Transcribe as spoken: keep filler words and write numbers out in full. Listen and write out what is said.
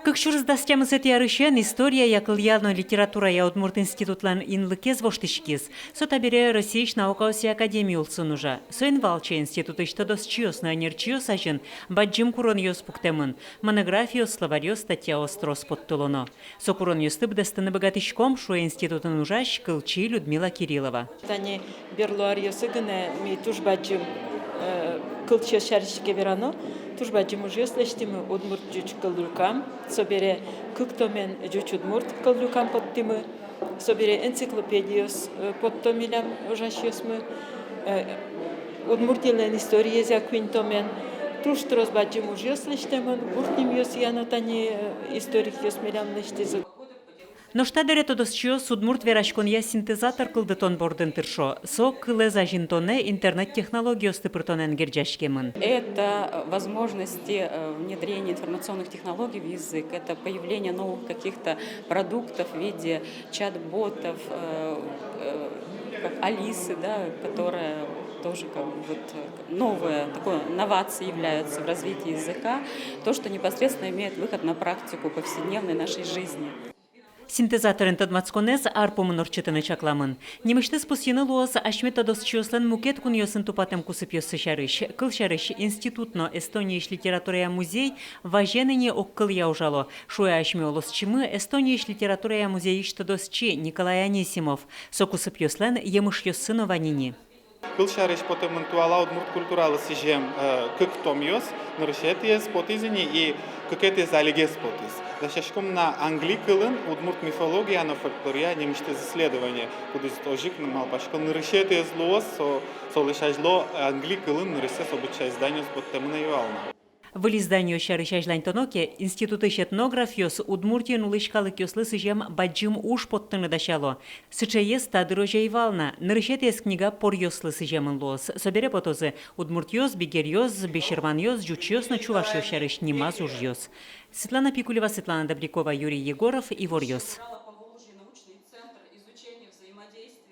Кык сюрс дас тямысэтӥ арысен история, кылъя но литературая удмурт институтлэн инлыкез воштӥськиз. Со табере Россиысь наукаосъя академия улсын ужа. Соин валче институтысь тодосчиос но ӧнерчиос азьын бадӟым куронъёс пуктэмын: монографиос, словарьёс, статьяос трос поттылоно. Со куронъёсты быдэстыны быгатӥськом, шуэ институтын ужась кылчи Людмила Кириллова. Тани берло аръёсы гинэ ми туж бадӟым, э, кылчиос сярысь ке верано, туж бадӟым ужъёс лэсьтӥмы удмурт-ӟуч кыллюкам, собере кык томен ӟуч-удмурт кыллюкам поттӥмы, собере энциклопедиос, э, поттэ милям ужасьёсмы, э, Удмуртилэн историезъя куинь томен. Туж трос бадӟым ужъёс лэсьтэмын, гурт нимъёсъя но тани, э, историкъёс милям лэсьтӥзы. Нош та дыре тодосчиос удмурт вераськонъя синтезатор кылдытон бордын тыршо. Со кылэз азинтонэ интернет-технологиосты пыртонэн герӟаськемын. Это, э, возможности, э, внедрения информационных технологий в язык, это появление новых каких-то продуктов в виде чат-ботов, э, э, как Алисы, да, которая тоже как бы вот, э, новая, такой новацией является в развитии языка, то, что непосредственно имеет выход на практику повседневной нашей жизни. Синтезаторен тодматсконэз ар пумын ортчытыны чакламын. Нимысьтыз пусйыны луоз асьме тодосчиослэн мукет кунъёсын тупатэм кусыпъёссы сярысь. Кылсярысь, институт но Эстониысь литературая музей вазен ини огкылъя ужало, шуэ асьме улосчимы, Эстониысь литературая музейысь тодосчи Николай Анисимов. Со кусыпъёслэн емышъёссы но вань ини. Кылсярысь, потэмын туала удмурт культуралы сӥзем, э, кык томъёс, нырысетӥез потӥз ини и кыкетӥез алигес потӥз. Дасяськом на англи кылын удмурт мифология но фольклоръя нимысьтыз исследование, кудӥз озьы ик, ну, малпасько, нырысетӥез луоз, со, солэсь азьло англи кылын нырысьсэ со быдӟа изданиос поттэмын ӧй вал на. Выль изданиос сярысь азьланьтоно ке, институтысь этнографъёс Удмуртиын улӥсь калыкъёслы сӥзем бадӟым уж поттыны дасяло. Сыӵеез та дырозь ӧй вал на, нырысетӥез книга поръёслы сӥземын луоз. Собере потозы удмуртъёс, бигеръёс, бесерманъёс, ӟучъёс но чувашъёс сярысь нимаз ужъёс. Светлана Пикулева, Светлана Добрякова, Юрий Егоров, «Иворъёс».